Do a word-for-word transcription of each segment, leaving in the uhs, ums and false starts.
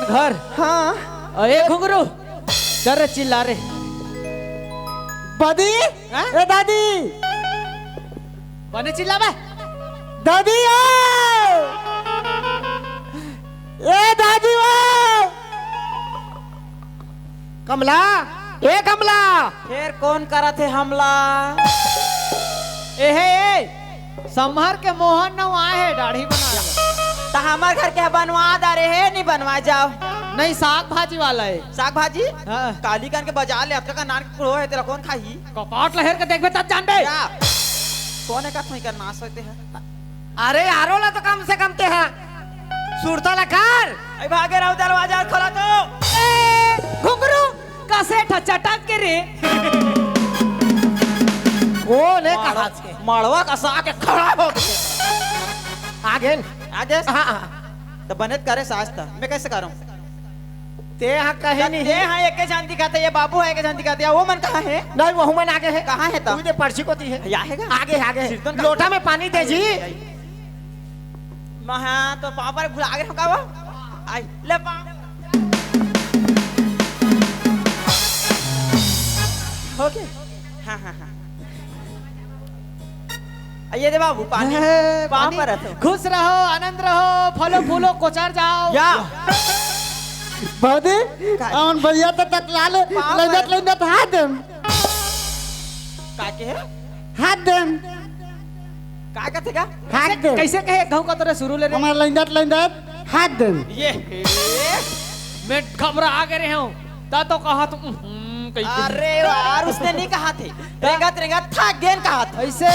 घर। हाँ। अ, ए घुंगरू, चल रे, चिल्ला रे। दादी, हाँ? ए दादी। बने चिल्ला बे। दादी ओ! ए दादी ओ! कमला, ए कमला। फेर कोन करत हे हमला? ए हे, ए, सम्हर के मोहन नव आए हे, दाढ़ी बनाए बर। त हमर घर के बनवा डारे हे, नी बनवा जाव। नहीं, साग भाजी वाला हे। साग भाजी? हाँ। काली कान के बाजार ले अतका का नान के कुड़ो हे, तेला कोन खाही? कपाट ल हेर के देखबे तब जानबे। या। कोन हे का थोई कर नाश होते हे? अरे यारो ला तो कम से कम ते हा सुरता ला कर। अई भागे रहो, दरवाजा खोला तो। ए, घुंगरू, कसे ठा चटक के रे। ओ ने माड़वा, कहा थे। माड़वा कसा के खड़ा हो गए। आगे न। आगे? हाँ, हाँ। त बने त करे सास त। मैं कैसे करूँ? ते हा कहे नहीं। ते हा एके झन दिखाते, ये बाबू हा एके झन दिखाते, वो मन कहाँ हे? नहीं, वहू मन आगे हे। कहाँ हे त? तू दे पर्ची कोती हे। या हे गा? आगे, आगे। सिरतन का लोटा में पानी दे जी। महा तो पाँव पर भुला गे हो का वो? आई, ले पाँव। हो गे? हाँ, हाँ, हाँ। आ, ये दे बाबू, पानी। हे, पाँव पानी। पर रखो। खुश रहो, आनंद रहो, फलो फूलो, कोचर जाओ। या। भौजी, का? अमन भैया तो तकला ले, पाँव लंदत, पर। लंदत हाथ देम। का के हे? हाथ देम। का कथे का? हाथ देम। कैसे कहे? घाव का तरह शुरू ले रे। हमर लंदत, लंदत हाथ देम। ये, मैं घबरा आ गए रहे हूँ। ता तो कहा तुम, हम्म, कही। अरे यार, उसने नहीं कहा थे। रेंगत, रेंगत था गेन कहा था। ऐसे,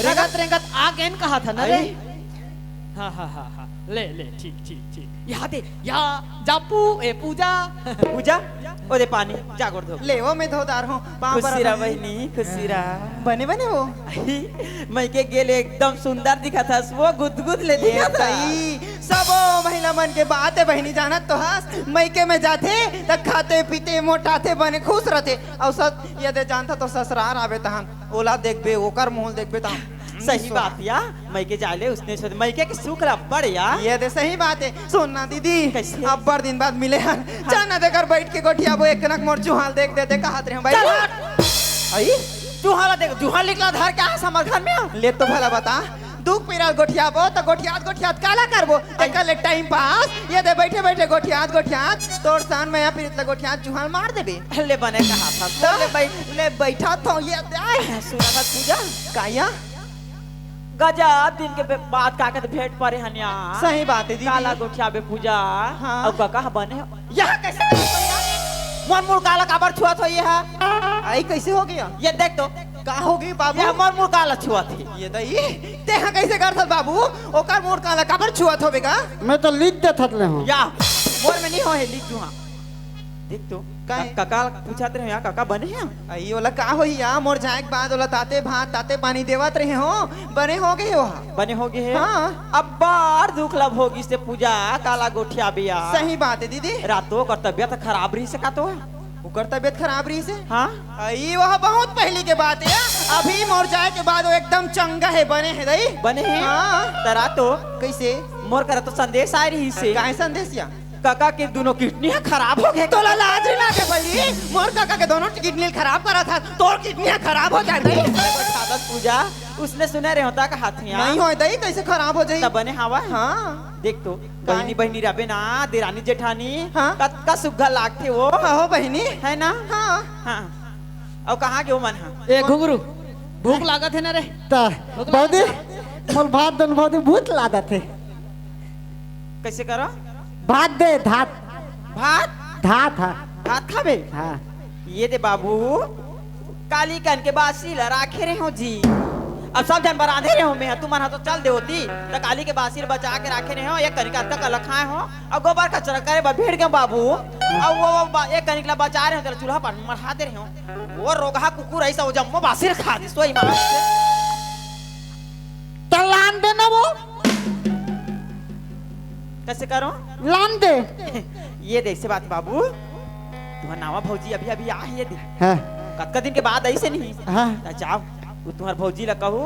रेंगत, रेंगत आ गेन कहा था ना रे। अरे। हाँ, हाँ, हाँ, हाँ। ले, ले, ठीक, ठीक, ठीक। यहाँ दे, या, जापू, ए, पूजा। पूजा? ओ दे पानी, जा गोड़ धो। ले, वो मैं धोदार हूँ, पाँव पर खुशी रहा रखा हूँ। बहिनी, खुशी रहा। बने, बने वो। अही, मइके गेले एकदम सुंदर दिखत हस, वो गुदगुद ले ये दिखत हस। सही, सबो महिला मन के बात हे बहिनी, जानत तो हस, मइके में जाथे, त खाते, पीते, मोटाथे, बने खुश रथे। अउ सत, ये दे जानत तो ससुरार आबे तहन, ओला देखबे, ओकर मुँह ल देखबे तहन। सही बात या, मइके जाए ले उसने सोच, मइके के सुख ला अब्बड़ या। ये दे सही बात हे। सुन ना दीदी, कैसे? अब्बड़ दिन बाद मिले हन। हाँ। चल ना देकर बैठ के गोठियाबो, एक कनक मोर जुहाल देख दे, दे कहत रहे हूँ भाई। चल हट। आई? जुहाल देख, जुहाल निकला धार क्या है समर घर में? ले तो भला बता, दुख पीरा गोठियाबो, त गोठियात, गोठियात काला करबो? आई। एकर ले टाइम पास, ये दे बैठे, बैठे गोठियात, गोठियात, तोर सान मया पीरित ला गोठियात जुहाल मार देबे। ले बने कहा था, तो? ले बैठ, ले बैठा था, ये दे। सुना था पूजा? का या? गजब दिन के बे-, बाद का कहते भेंट परे हन या। सही बात हे दीदी। काला गोठियाबे पूजा। हाँ। अउ कका ह बने हो। यह कैसे करत हो यार? मोर मुड़ काला काबर छुअत हो ये हा? आई कैसे हो गया? ये देख तो। का हो गई बाबू? ये मोर मुड़ काला छुअत हे। ये दई, ते हा कैसे करत हस बाबू? ओकर मुड़ काला काबर छुअत होबे का? मैं तो लिख देत हत ले हूँ। या, मोर में नहीं हो हे, लिख दूँ हाँ। देख तो, काहे? का-, कका पूछत रहे हो या, कका बने हे? अई, ओला का होही या, मोर जाए के बाद ओला ताते भात, ताते पानी देवत रहे हो, बने हो गए हो हा। बने हो गए हे? हाँ। अब्बड़ दुख ला भोगिस ते पूजा, काला गोठियाबे या। सही बात हे दीदी। रातो ओकर तबियत खराब रहिस हे का तो? ओकर तबियत खराब रहिस हे? हाँ। अई, वह बहुत पहली के बात हे, अभी मोर जाए के बाद वो एकदम चंगा हे, बने हे दई। बने हे? हाँ। त रातो कैसे? मोर करा तो संदेश आए रहिस हे। काहे संदेश या? कका के दोनों किडनी ह खराब हो गए। तोला लाज नहीं लागे बड़ी? मोर कका के दोनों किडनी खराब करा था, तोर किडनी ह खराब हो जाए दई। सादत पूजा, उसने सुने रहे होता का हाथ में नहीं होए दई, कैसे खराब हो जाई? तब बने हवा। हाँ। देख तो, काहे? बहिनी, बहिनी रबे ना, देरानी जेठानी, हाँ। कतका सुग्घर लागथे वो। हाँ हो बहिनी। है ना? हाँ। हाँ। अउ कहाँ के वो मन हा? ए घुंगरू, भूख लागत हे ना रे? ता, भूख लागत बौदी, हे? मोल भात दन बौदी, भूख लागत हे। कैसे करो? भात दे, भात। भात? भात, हाँ। भात खाबे? हाँ। ये दे बाबू, काली कन के बासी ला राखे रहे हो जी। अब सब झन बर रांधे रहे हो मैं, तुमन हा तो चल दे होती, त काली के बासी ला बचा के राखे रहे हो, एक कनिका अतका कला खाए हो, अउ गोबर कचरा करे बर भेड़ गए बाबू, अउ वो, वो बा-, एक कनिक ला बचा रहे हो, तेला चूल्हा पर मढ़ा दे रहे हो, वो रोगहा कुकुर ऐसा वो जम्मो बासी ला खा दिस, तो ईमान से। त लान दे ना वो। कैसे करो? लान दे। ये दे, ऐसे बात बाबू, तुम्हार नावा भौजी अभी, अभी आ हे, ये दे। हाँ। कतका दिन के बाद आई से नहीं? हाँ। त जाओ, वो तुम्हार भौजी ला कहू,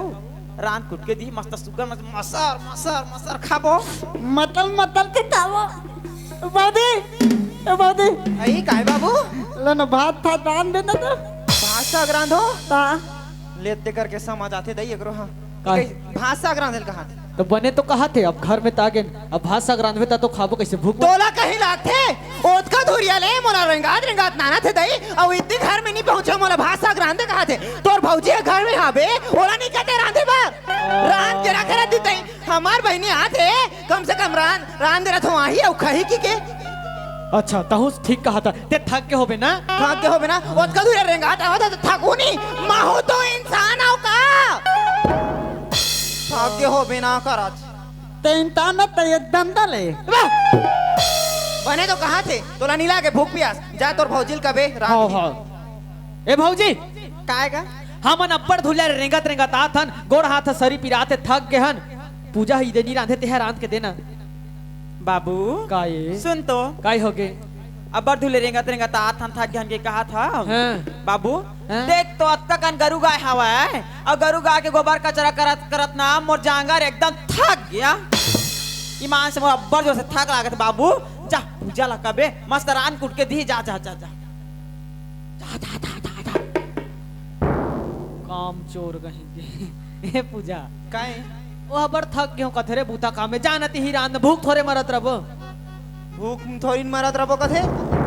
रांध कुट के दी, मस्त सुग्घर, मस्त मसर, मसर, मसर खाबो। मतल, मतल के खाबो। बादी, ए बादी। अई, काय बाबू? ले ना, भात था रांध देना तो। भात साग रांधो? ता। लेते करके समझ आथे दई एकरो, हाँ। काय? कई भात साग रांधे ल कहा थे। तो बने तो कहा थे, अब घर में तागेन, अब भात साग रांधबे ता तो खाबो कैसे, भूख? तोला कहीं लागथे, ओतका धुरिया ले मोला रेंगात रेंगात लाना थे दई, अउ इतनी घर में नहीं पहुंचे, मोला भात साग रांधे कहा थे। तोर भौजी ह घर में हाबे, ओला नहीं कहते रांधे बर, रांध के रखे रहती तई। हमार बहिनी आथे, कम से कम रांध, रांध रथो आही अउ खही की के। अच्छा, तहूँ ठीक कहा था। ते थक के होबे ना? थक के होबे ना? ओतका दूर रेंगात आवत हस, थकू नी। महू तो इंसान अउ का? थक के होबे ना करत। ते इंसान न, ते एक दंदल हे। बने तो कहा थे, तोला नी लागे भूख पियास? जा तोर भौजी ल कबे, रांध हाँ, दी। हाँ। ए भौजी, काय का? हमन अब्बड़ धुरिया रेंगत रेंगत आत हन, गोड़ हाथ ह सरी पिरात हे, थक गे हन। पूजा ह इदे नी रांधे, तेहा रांध के देना। बाबू, काय? सुन तो। काय होगे? अब्बड़ धुरिया रेंगत रेंगत आत हन, थक गे हन के कहा था। हाँ। बाबू, हाँ? देख तो अतका कन गरु गाय हवय, अउ गरु गाय के गोबर कचरा करत करत ना मोर जांगर एकदम थक गे। ईमान से मोर अब्बड़ जोर से थक लागत बाबू। जा पूजा ला कबे, मस्त रांध कूट के दी, जा, जा, जा, जा। जा, जा, जा, जा, जा। काम चोर कहीं के। ए पूजा। काय? ओ अब्बड़ थक गे हों कथे रे बूता काम में। जा न तिही रांध, भूख थोरे मरत रबो। भूख थोरी मरत रबो कथे?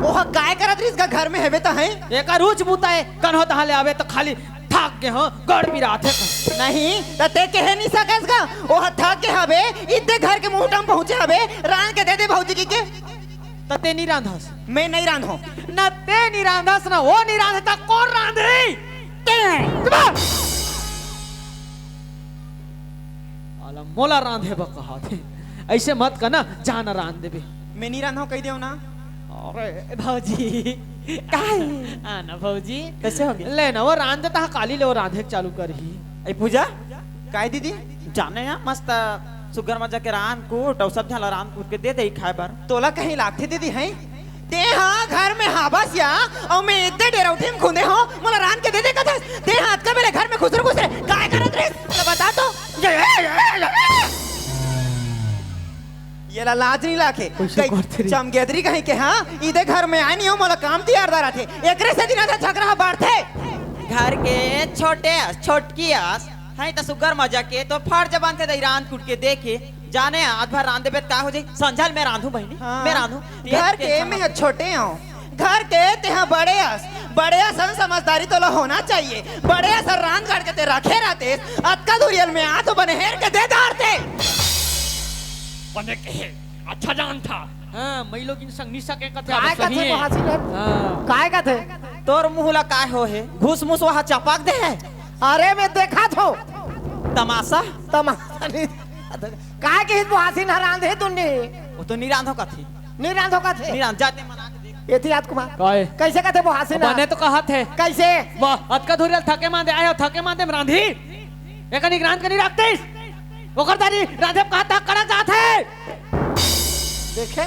ओह काय करत रिस गा घर में हेबे त है? एकर रोज बूता हे, कन्हो तहाँ ले आवे त खाली थक गे हों, गोड़ पिरात हे। नहीं, त ते कहे नहीं सकस गा। ओह थक गे हवे, इतने घर के मुहूटा म पहुंचे हवे, रांध के दे दे भौजी की के। त ते नी रांधस? मैं नहीं रांधो। न ते नी रांधस, न वो नी रांधे, त कोन रांधही? ते। आला मोला रांधे बर कहा थे। ऐसे मत कहना, जा न रांध देबे। मैं नी रांधो, कहि देव ना। अरे भौजी। काय? आ ना भौजी। कैसे होगे? ले ना, वो रांध देता, काली ले वो रांधे के चालू करही। ए पूजा? काय दीदी? जाने या मस्त सुग्घर मजा के रांध कूट अउ सब झन ला रांध कूट के दे दे खाए बर। तोला कहीं लागथे दीदी, हैं? ते हा घर में हाबस या, अउ मैं इतने डेरौठी में खुंदे हों, मोला रांध के दे दे कथस। ते हा अतका बेले घर में खुसरे खुसरे काय करत रहिस? मोला बता तो। ये ला लाज नहीं लागे। कैसे कई करथे रे? चमगेदरी कहीं के, हाँ? इदे घर में आए नहीं हो, मोला काम तियार दारा थे। एकरे से दिन आधा झगड़ा बाढ़थे। घर के छोटे अस, छोटकी अस, हैं त सुग्घर मजा के तो फर्ज बनथे दई रांध कूट के देखे। जाने आज भर रांध देबे त का हो जाई? संझा ल मैं रांधू बहिनी, हाँ। मैं रांधू। घर के मैं ह छोटे हूँ, घर के तेहा बड़े अस, बड़े असन समझदारी तोला होना चाहिए। बड़े असन रांध गढ़ के ते रखे रहते, अतका धुरिया ल मैं आ तो बने हेर के दे डारते। बने कहे, अच्छा जान था। हाँ, मई लोगिन संग निशा के कथे काय आवे कथे सही है। कोहासी ले? हाँ। काय कथे? तोर मुंह ला काय हो हे? घूस मुस वहाँ चपक दे है। अरे मैं देखा थो। तमाशा? तमाशा नहीं। काय के हित बोहासी न रांध हे तुन्नी? वो तो नी रांधो कथे। नी रांधो कथे? नी रांध, जाते मना के देख। एती याद कुमार। काय? कैसे कथे बोहासी न? बने तो कहा थे। कैसे? वाह, अतका धुरिया ल थके मांदे आए हो, थके मांदे में रांधी? एका निगरान के नहीं रखतीस? ओकर दारी रांधे कहा था, कड़क जात है। देखे,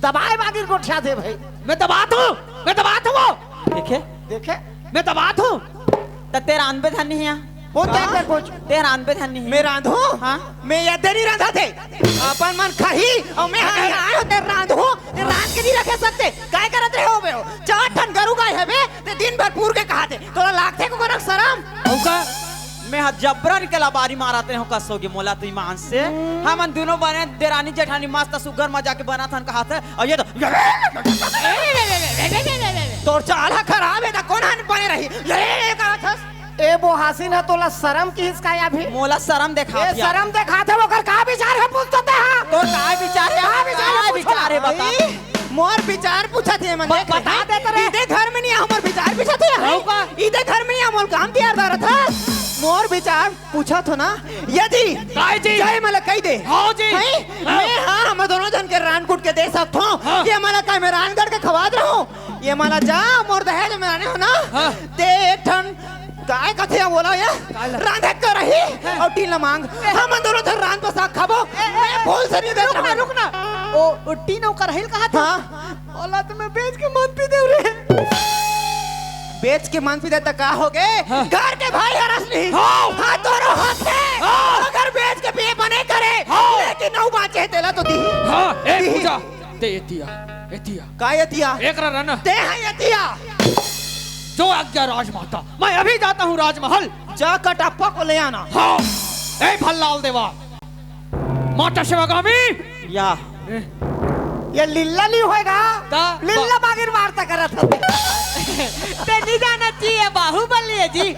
दबाए बागिर गोठिया दे भाई। मैं दबात हूँ, मैं दबात हूँ वो। देखे? देखे? मैं दबात हूँ। त ते रांधबे धन नहीं है। वो क्या हाँ? कर कुछ? ते रांधबे धन नहीं है। मैं रांधू? हाँ। मैं ये देरी रांधा थे। अपन मन खाही अउ मैं हाँ, यहाँ आए हो, ते रांधू, ते रांध के नहीं रखे सकते। काय करत रहे हो बे हो? चार ठन गरु गाय है बे, ते दिन भर पूर के कहा थे। तोला लागथे को करक शरम? हऊ का? मैं ह जबरन के लबारी मारत रहे हो कसोगे मोला तू ईमान से। हमन दोनों बने देरानी जेठानी मस्त सुग्घर मजा के बनत हन कहा थे। अउ ये तो तोर चाल ह खराब है, त कोन हन बने रही? ये, ये, ये कहत हस? ए बोहासिन ह तोला शरम किहिस का अभी? मोला शरम देखा ए, शरम देखात हे, ओकर का विचार हे पूछ तो ते हा? तोर का विचार हे? का विचार हे का पूछ विचार हे ना? बता। भाई, मोर विचार पूछत हे मन ब-, देख बता रहे। दे तो रे। इदे घर में नहीं आ, मोर विचार पूछत हे। हऊ का? इदे घर में नहीं आ, मोर काम तियार दारत हा। मोर विचार पूछत हो ना, यदि काय जी? जय मला कही दे। हाँ जी। हैं? हाँ। मैं हाँ, हम दोनों जन के रांध कूट के दे सकत हो। हाँ। ये मला काय मैं रांध गढ़ के खवात रहूं? ये मला जा मोर दहेज में आने हो ना। हाँ। ते एक ठन काय कथे बोला ये? काला। रांधे कर रही हाँ। अउ टीन ला मांग। हम दोनों जन रांध पसाक खाबो। मैं भूल से नहीं देता रुकना, हूँ। रुकना। ओ, ओ टीन ओकर हिल कहा था? हाँ। ओला तो मैं बेच के मन पी देव रे। बेच के मन पी दे त का हो गे? हाँ। घर के भाई हरस नहीं। हाँ। हाँ, तोरो हक हे। हाँ। अगर बेच के पिए बने करे, हाँ। लेकिन नौ बाचे तेला तो दी। हाँ, ए दी। पूजा। ते एतिया, एतिया। का एतिया? एकरा रन। ते है एतिया। जो आज्ञा राजमाता, मैं अभी जाता हूँ राजमहल। जा कटप्पा को ले आना। हाँ। ए भल्लाल देवा, माता शिवगामी। या। ए। ये लिल्ला नहीं होएगा। ता लिल्ला बा- बागिर वार्ता करत है। ते नहीं जाना चाहिए बाहुबली है जी।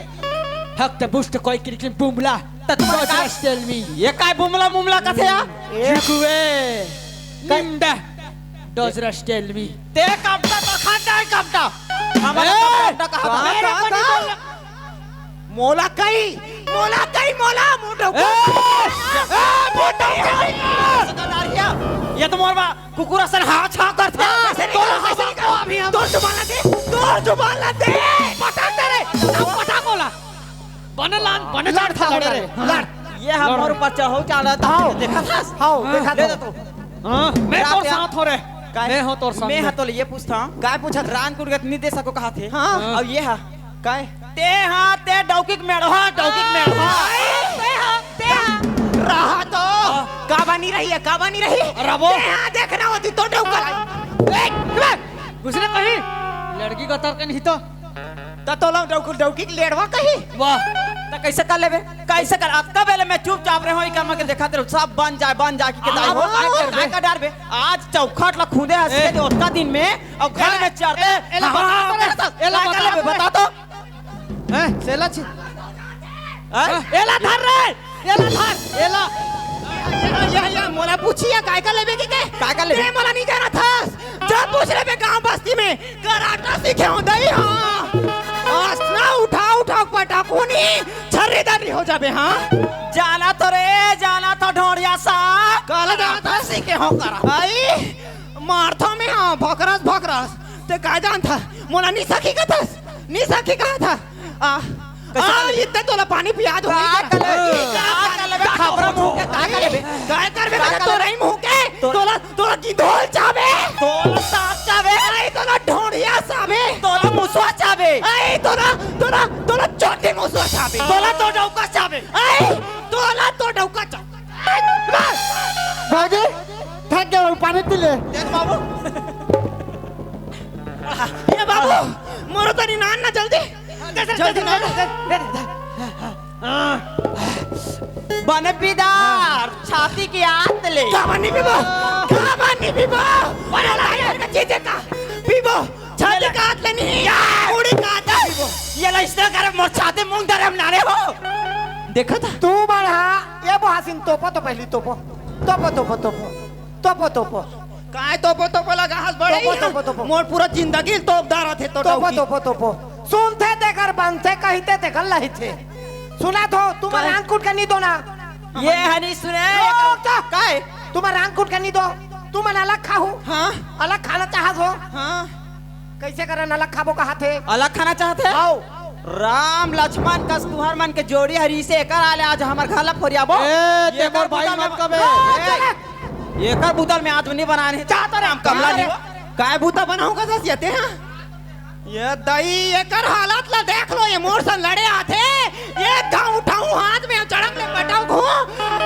हक ते बुष्ट कोई क्रिकिन बुमला। तत्पर का- Don't tell me। ये काय बुमला मुमला कथे या? ए। जुकुए। का- निंदा। Don't tell me। ते कपटा तो खांदा है कपटा। हमारा ए! कपटा कहा था। कहाँ, मेरे कहाँ, को नहीं कहाँ? बोलना। मोला कई, मोला कई, मोला मुंडो। ए! ए, मोटा कई। ये तो मोर बा-, कुकुर असन हाँ छा करथे। हाँ, कैसे निकला? कैसे निकला? अभी हम तोर जुबान ला दे, तोर जुबान ला दे। पटा तेरे, अब पटा कोला। बने लान, बने लड़ चाट था लड़े रे। लड़। ये हम लड़। और ऊपर चढ़ो चाला था। हाओ। देखा था? हाओ, हाँ। देखा ले था। दे तो। हाँ, मैं तोर साथ हो रे। काय? मैं हो तोर साथ मैं में। हा तो ये पूछता हूँ। काय पूछत? रान कुट गत नहीं दे सको कहा थे। हाँ। हाँ। अब ये हा। काय? ते हा, ते डौकी के मेढ़वा, डौकी के मेढ़वा। ते हा, ते हा। रहा तो। हाँ। का बनी रही है, का बनी रही? रबो। ते हा, देखना होती तो डौका लाई। ए, घुसरे कहीं। लड़की को तर के नहीं तो। त तोला डौकी, डौकी के लेड़वा कही? वाह। त कैसे कर लेबे? कैसे कर? अतका बेले मैं चुपचाप रहे हो, इकर मन के देखत रहे, सब बन जाए, बन जाए, कि के दाई हो। हाँ, काय करबे? काय कर डारबे? आज चौखट ला खूंदे हंस के ए। दे ओतका दिन में, और घर ए, में चढ़ते, ए, एला हाँ, बता तो रे, हाँ, एला काय कर बता लेबे? तो। बता तो। हैं? सेला छी। हैं? हाँ, एला धर रे। एला धर, एला। या, या, या, मोला पूछिया, काय का लेबे के, के? काय का लेबे? ते मोला नहीं जाना था। जब पूछ रहे बे गांव बस्ती में, कराटा सीखे हो दई, हाँ। असना उठा, उठा पटाखूनी, छर्री दर्री हो जाबे, हाँ। जाना तो रे, जाना तो ढोड़िया सा। काला जाना था, सीखे हो करा। आई, मारथा में, हाँ, भकरस, भकरस। ते का जानथा? मोला नहीं सखी कथस, नहीं सखी कहा था। आ, कैसे आ, कर ले? इतने तोला पानी पिया दो, का नहीं कर ले? करा। का कर ले बे? का खपरा मुंह के, का कर ले बे? काय करबे का बे? कर ले? तोला ही मुंह के, तो तोला, तोला की धोल चाबे। तोला सांप चाबे। आई तोला ढोंढिया चाबे। तोला मुसवा चाबे। आई तोला, तोला, तोला चोटी मुसवा चाबे। तोला तो डौका चाबे। आई तोला तो डौका चाबे। भौजी, थक गया, पानी पी ले। देख बाबू। ये बाबू, मोरो तनी नान ना जल्दी। जल्दी ना। बने पीदार, छाती के आत ले। का बनी पीबो? का बनी पीबो? बने लागे के चीजे का पीबो? छाती का आत ले नहीं, मुड़ी का आत ले पीबो। ये ला इसने करे मोर छाती मूंग दरे हम नारे हो। देखा था? तू बढ़ा, ये बो हसीन तोपो तो पहली तोपो। तोपो, तोपो, तोपो। तोपो, तोपो। काय तोपो तोपो लगा हस बड़े तोपो, ही? तोपो, तोपो। मोर पूरा जिंदगी तोप दारा थे तो तोपो, डौकी। तोपो, तोपो। सुनथे तेकर बनथे, कहिथे तेकर लहिथे। सुना थो, तुम कहे? रांग कुट के नी दो ना। ये हनी सुने। रुक जा। काय? तुम रांग कुट के नी दो। तुम अलग खाहू। हाँ। अलग खाना चाहत हो। हाँ। कैसे करन अलग खाबो कहाथे? अलग खाना चाहथे? आओ। राम लक्ष्मण कस तुहर मन के जोड़ी हरी से एकर आले आज हमर घर ला फोरियाबो। ए, ते ये मोर कर भाई बुतल मत में कबे। ए, चले। ये कर बुतल में आज नहीं बनाने। चाहता रे हम कमला नहीं हो। काय बुता बनाऊं का दस येते हैं? ये दई, ये कर हालत ला देख लो, ये मोर सन लड़े आथे। ये गांव उठाऊं हाथ में चढ़म ले पटाऊ घू।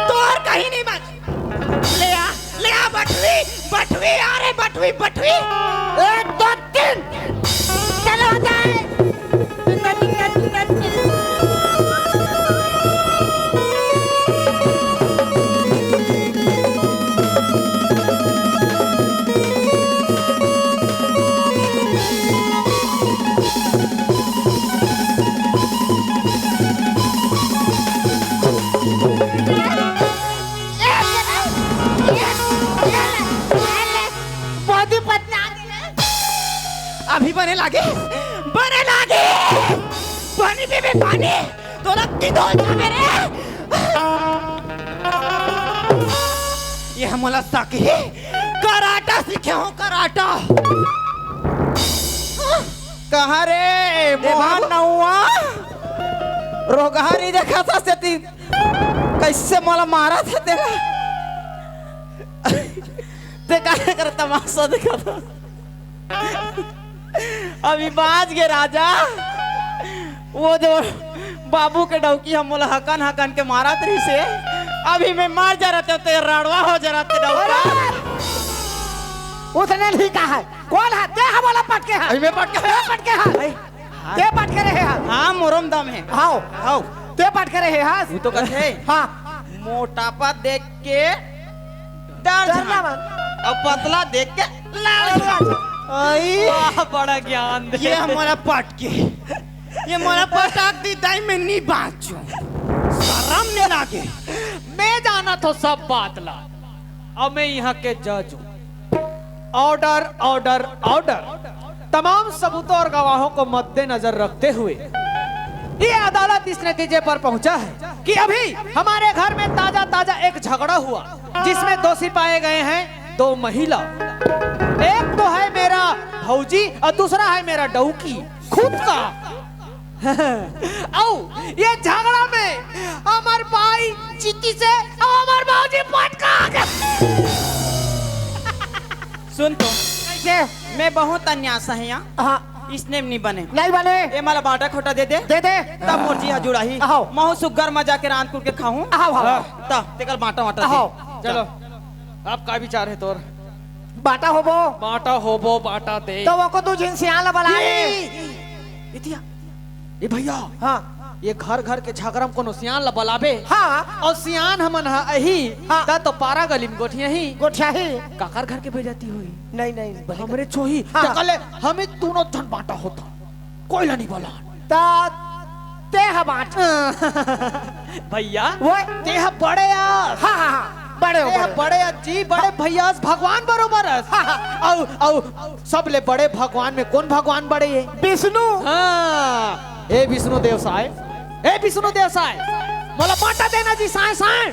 तोर कहीं नहीं बच। ले आ, ले आ बटवी, बटवी, अरे बटवी, बटवी। एक, दो, तीन। चलो जाए। पति पत्नी आ गई। अभी बने लागे, बने लागे। पानी पीबे, पानी। तोला की धोल जाबे रे। ये हमला साकी कराटा सीखे हो, कराटा। कहा रे, ए मोहन बाबू। नौआ? रोगहारी देखा था सेती। कैसे मोला मारा था तेला? ते काहे कर तमाशा देखा था? अभी बाज गे राजा, वो जो बाबू के डौकी हम मोला हकन हकन के मारत रहिसे, अभी मैं मर जा रहते ते रड़वा हो जा रहते डौका। अरे! उसने नहीं कहा है। कोन हे? तें हा मोला पटके हस। अई, मैं पटके हंव? तें पटके हस। अई, हाँ। तें पटके रहे हस। हाँ, मोरो म दम हे। हव। हव। तें पटके रहे हस। वो तो कथे। हाँ। मोटापा देख के डर डरना जान। मत। अउ पतला देख के लाल जान। अई। वाह, बड़ा ज्ञान दे। ये मोला पटके। ये मोला पटक दिस दाई, मैं नइ बाँचों। सरम नइ लागे। मैं जानत हों सब बात ला। अब मैं यहाँ के जज हूँ। Order, order, order. तमाम सबूतों और गवाहों को मद्देनजर रखते हुए ये अदालत इस नतीजे पर पहुंचा है कि अभी हमारे घर में ताजा ताजा एक झगड़ा हुआ, जिसमें दोषी पाए गए हैं दो महिला। एक तो है मेरा भौजी और दूसरा है मेरा डौकी, खुद का। अउ ये झगड़ा में हमर भाई जीतिस हे, अउ हमर भौजी पटका गे। सुन तो, कइसे? मैं बहुत अन्याय सहेंव। हाँ। इसने नइ बने। नइ बने। ए मोला बाँटा खोटा दे दे। दे दे। तब मोर जी हा जुड़ाही। हव। महूँ सुग्घर म जाके रांध कूट के खाहूँ। हव, हव। तब तेकर बाँटा वाँटा दे। हव। चलो, अब का विचार हे तोर? बाँटा होबो। बाँटा होबो, बाँटा दे। त ओको दू झिन सियान ला बला ले। ए, ए, एतिया। ए भैया। हाँ। ये घर घर के झगरा म कोनो सियान ला बलाबे। हाँ। अउ सियान हमन ह अही, हाँ। त तो पारा गली म गोठियाही। गोठियाही। काकर घर के बेइज्जती होही? नहीं, नहीं, भले हमरे च होही। हाँ। त कहले, हमी दूनों झन बाँटा होथन। कोई ला नइ बलान। त तें हा बाँट। भैया, ओए। तें हा बड़े अस। हाँ, हाँ, हाँ, बड़े हो, तें हा बड़े हो। बड़े अस जी, बड़े भैया अस, भगवान बरोबर अस। हाँ, हाँ। अउ, अउ, सबले बड़े भगवान में कोन भगवान बड़े हे? विष्णु। हाँ, हे विष्णु देव साय, हे विष्णु देव साय, मोला बाँटा देना जी साय साय।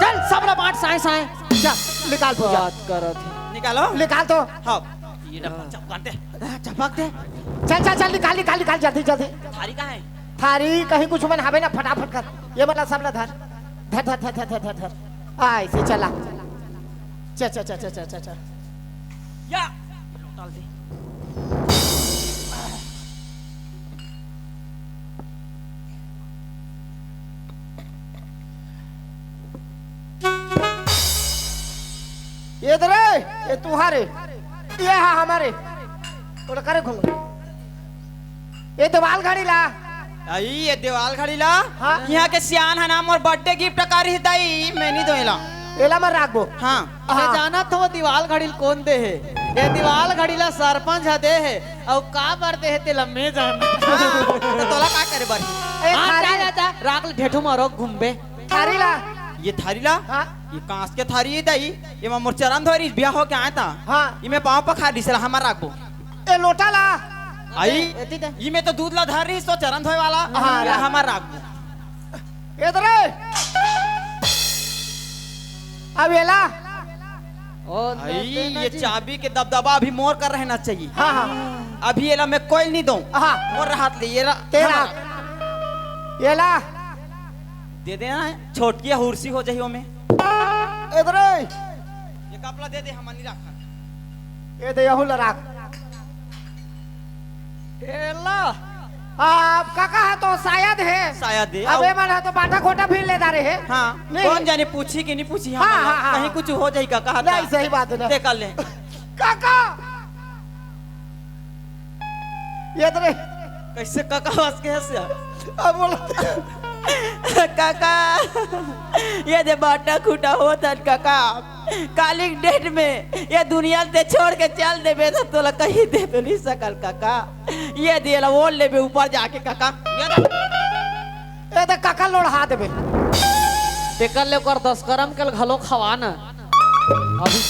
चल, सब ला बाँट साय साय। जा, निकाल पूजा। बात करत हे। निकालो। निकाल तो। हाँ। ये डब्बा चपका दे। हाँ, चपक दे। चल, चल, चल, निकाल, निकाल, निकाल, जल्दी, जल्दी। थारी कहाँ हे? थारी कहीं कुछ मन हवे ना, फटाफट कर। ये वाला सब ला धर। धर, धर, धर, धर, धर, धर, धर। आ, इसे चला। चल, चल, चल, चल, चल, चल, चल। या। लोटा ल दे। ये दे रे, ये तुहारे, ये हा हमारे। ओला करे घूम। ये देवाल घड़ी ला। अई, ये देवाल घड़ी ला? हाँ। यहाँ के सियान हा ना मोर birthday gift कर रही दाई, मैं नइ दों एला। एला मैं राखबो। हाँ। हाँ। मैं जानत हों वो देवाल घड़ी ल कोन दे हे। ये देवाल घड़ी ला सरपंच हा दे हे। अउ काबर दे हे तेला मैं जानत हों। हाँ, त तोला का करे बर? ए, हाँ, थारी। जा, जा, जा, राख ले, ढेठू मारो घूमबे। थारी ला। ये थारी ला? हाँ। ये कांस के थारी हे दाई। ये मा मोर चरन धोय रहिस, बिहा होके आय त। हाँ। ये में पाँव पखार दिस ला, हमर राखबो। ए लोटा ला। अई, एती दे। ये में तो दूध ला धर रहिस, तो चरन धोय वाला। हाँ, ये ला। हमर राखबो। ए दे रे। अब एला। ओ, अई, दे, देना ये जी। चाबी के दबदबा अभी मोर कर रहना चाहिए। हाँ, हाँ। अभी एला मैं कोई ल नइ दों। हाँ। मोर हाथ ले, ये ला, तेरा। हमर। एला। दे दे ना, छोटकी हुरसी हो जाही ओमे। ए दे रे। ये कपड़ा दे दे, हमन नइ राखन। ए दे, यहू ला राख। एला। अब काका हा तो शायद हे। शायद हे। अब अउ ए मन हा तो बाँटा खोटा भी ले डारे हे। हाँ। नहीं। कोन जाने पूछही कि नइ पूछही हाँ, हमन ला। हाँ, हाँ। कहीं कुछ हो जाही काका हा नहीं, त। सही बात हे ना। तेकर ले। काका। ये तो नहीं। कइसे काका हंस के हंस यार? अब बोला। काका, ये दे बाँटा खूटा होत हन काका। काली के date में ये दुनिया ल तें छोड़ के चल देबे त तोला कहीं दे तो नइ सकन काका। ये दे ला ओढ़ लेबे ऊपर जाके काका। ये दे। ए दे काका लोढ़ा देबे। तेकर ले ओकर दस करम के घलो खवा न। अभी।